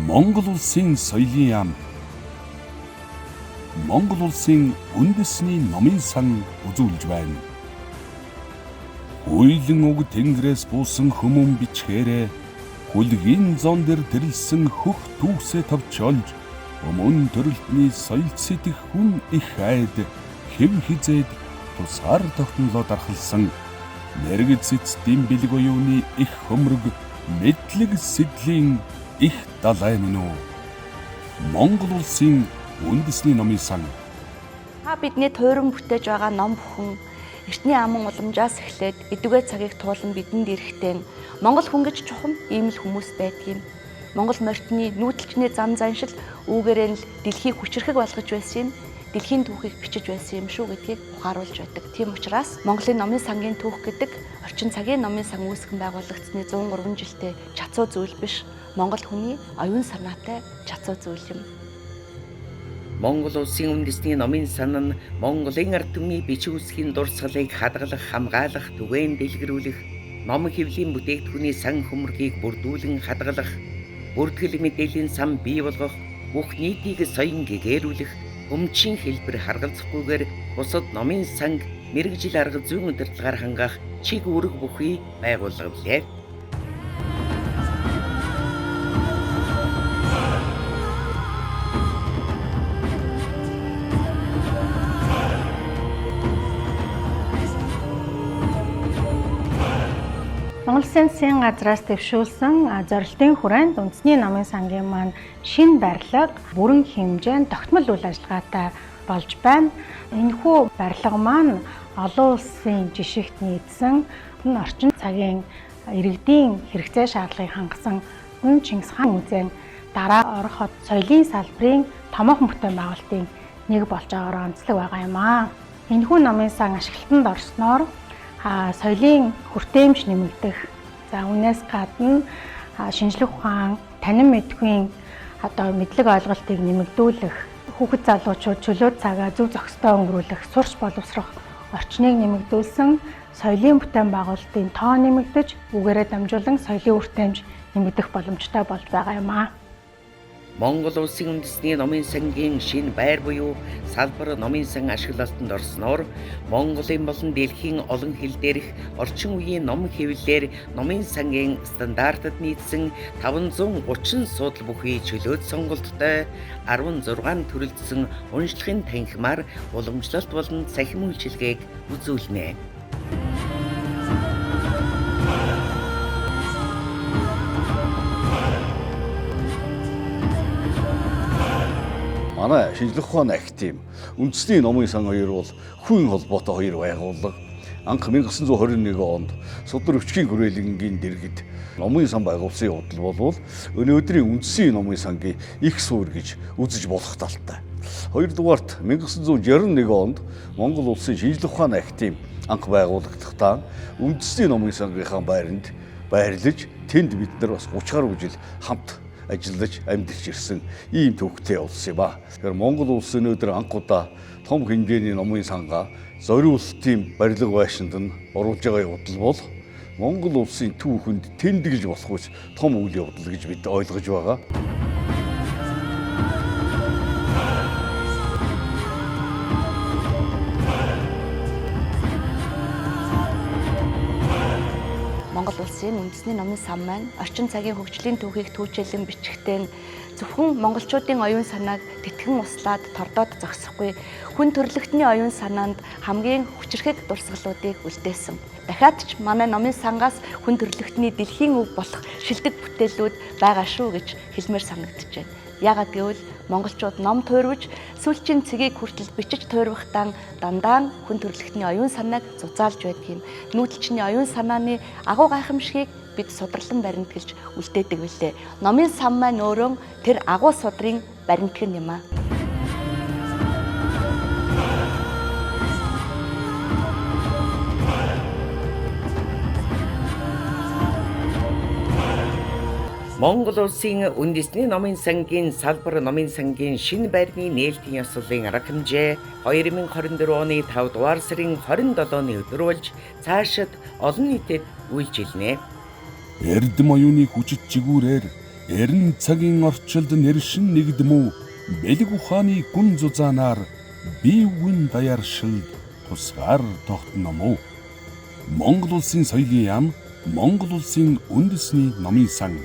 Монгол улсын соёлын яам, Монгол улсын үндэсний номын сан үзүүлж байна. Уйлан уг тэнгэрээс буусан хүмүүн бичгээрээ хүлгийн зон дээр тэрэлсэн хөх түүхсээ товч олж өмнө төрөлтний соёл сэтгэх хүн их айд хэв хизээд тусгаар тогтнолоо дархалсан мэргэд сэц дэм бэлэг оюуны их хөмрөг мэдлэг сэдлийн их далай минь үү. Монгол улсын үндэсний номын сан. Та бидний туйран бүтээж байгаа ном бүхэн эртний аман уламжаас эхлээд эдүгээ цагийг туулан бидэнд ирэхтэй Монгол хүн гэж чухам ийм л хүмүүс байдаг юм. Монгол морьтны нүүдэлчний зан заншил үүгээрээ л дэлхийг хүчрхэг болгож байсан юм. Дэлхийн түүхийг бичиж байсан юм шүү гэдгийг ухааруулж байдаг. Тийм учраас Монголын номын сангийн түүх гэдэг орчин цагийн номын сан үүсгэн байгуулагдсны 103 жилтэй чацуу зүйл биш. Монгол хүний оюун санаатай чацуу зүйл юм. Монгол улсын үндэсний номын сан нь Монголын ард түмний бичиг үсгийн дурсгалыг хадгалах, хамгаалах, түгээн дэлгэрүүлэх, ном хэвлийн бүтээгдэхүүний сан хөмрөгийг бүрдүүлэн хадгалах, бүртгэл мэдээллийн сан бий болгох, бүх нийтийг соён гэгээрүүлэх, өмчийн хэлбэр харгалзахгүйгээр бусад номын санг мэргэжил арга зүйн удирдлагаар хангах чиг үүрэг бүхий байгууллага билээ. Монгол Улсын засгийн газраас дэвшүүлсэн зорилтын хүрээнд үндэсний номын сангийн маань шинэ барилга бүрэн хэмжээнд тогтмол үйл ажиллагаатай болж байна. Энэхүү барилга маань олон улсын жишигт нийцсэн орчин цагийн иргэдийн хэрэгцээ шаардлагыг хангасан Чингис хаан музейн дараа ороход соёлын салбарын томоохон бүтээн байгуулалтын нэг болж байгаагаар онцлог байгаа юм аа. Энэхүү номын сан ашиглалтанд орсноор соёлын хүртээмж нэмэгдэх. За үүнээс гадна шинжлэх ухаан, танин мэдхүйн одоо мэдлэг ойлголтыг нэмэгдүүлэх, хүүхэд залуучууд чөлөө цагаа зөв зохистой өнгөрүүлэх, сурч боловсрох орчныг нэмэгдүүлсэн соёлын бүтээн байгуулалтын тоо нэмэгдэж, үүгээрээ дамжуулан соёлын хүртээмж нэмэгдэх боломжтой болж байгаа юм аа. Монгол улсын үндэсний номын сангийн шинэ байр буюу салбар номын сан ашиглалтанд орсноор Монголын болон дэлхийн олон хэл дээрх орчин үеийн ном хэвлэлээр номын сангийн стандартад нийцсэн 530 суудал бүхий чөлөөт сонголттой 16 төрөлдсөн уншлагын танхимаар уламжлалт болон цахим үйлчилгээг үзүүлнэ. Манай шинжлэх ухааны академи үндэсний номын сан хоёр бол хүн холбоотой хоёр байгууллага. Анх 1921 онд судар өвчгийн хүрээлэнгийн дэргэд номын сан байгуулсан явдал болвол өнөөдрийн үндэсний номын сангийн их суурь гэж үзэж болох талтай. Хоёрдугаарт 1961 онд Монгол улсын шинжлэх ухааны академи анх байгуулагдахдаа үндэсний номын сангийнхаа байранд байрлаж тэнд бид нар бас 30 гаруй жил хамт ажиллаж амьдарч ирсэн ийм төвхтэй улс юм аа. Тэгэхээр Монгол улс өнөөдөр анх удаа том хэмжээний номын сангаа зориултын барилга байшинд нь оруулж байгаа явдал бол Монгол улсын түүхэнд тэмдэглэж болох үс том үйл явдал гэж бид ойлгож байгаа. Монгол улсын үндэсний номын сан маань орчин цагийн хөгжлийн түүхийг түүчээлэн бичгтэн зөвхөн монголчуудын оюун санааг тэтгэн услаад тордоод зогсохгүй хүн төрлөختний оюун санаанд хамгийн хүчирхэг дурсгалуудыг үлдээсэн. Дахиад ч манай номын сангаас хүн төрлөختний дэлхийн өв болох шилдэг бүтээлүүд байгаа шүү гэж хэлмээр санагдаж байна. Яагаад гэвэл монголчууд ном туйрвж сүүлчийн цэгийг хүртэл бичиж туйрвахтаа дандаа хүн төрлөختний оюун санааг зузаалж байдаг юм. Нүүдэлчний оюун санааны агуу гайхамшигыг бид сударлан баримтгэлж үлдээдэг билээ. Номын сан маань өөрөө тэр агуу судрын баримтгэн юм аа. Монгол улсын үндэсний номын сангийн салбар номын сангийн шинэ байрны нээлтийн ёслолын арга хэмжээ 2024 оны 5 дугаар сарын 27-ны өдөр болж цаашид олон нийтэд үйлчилнэ. Эрдэм оюуны хүчит жигүүрээр Эрен цагийн орчилд нэршин нэгдмүү бэлэг ухааны гүн зузаанаар бие үгэн даяаршилд тусгаар тогтномуу. Монгол Улсын соёлын яам, Монгол Улсын үндэсний номын сан.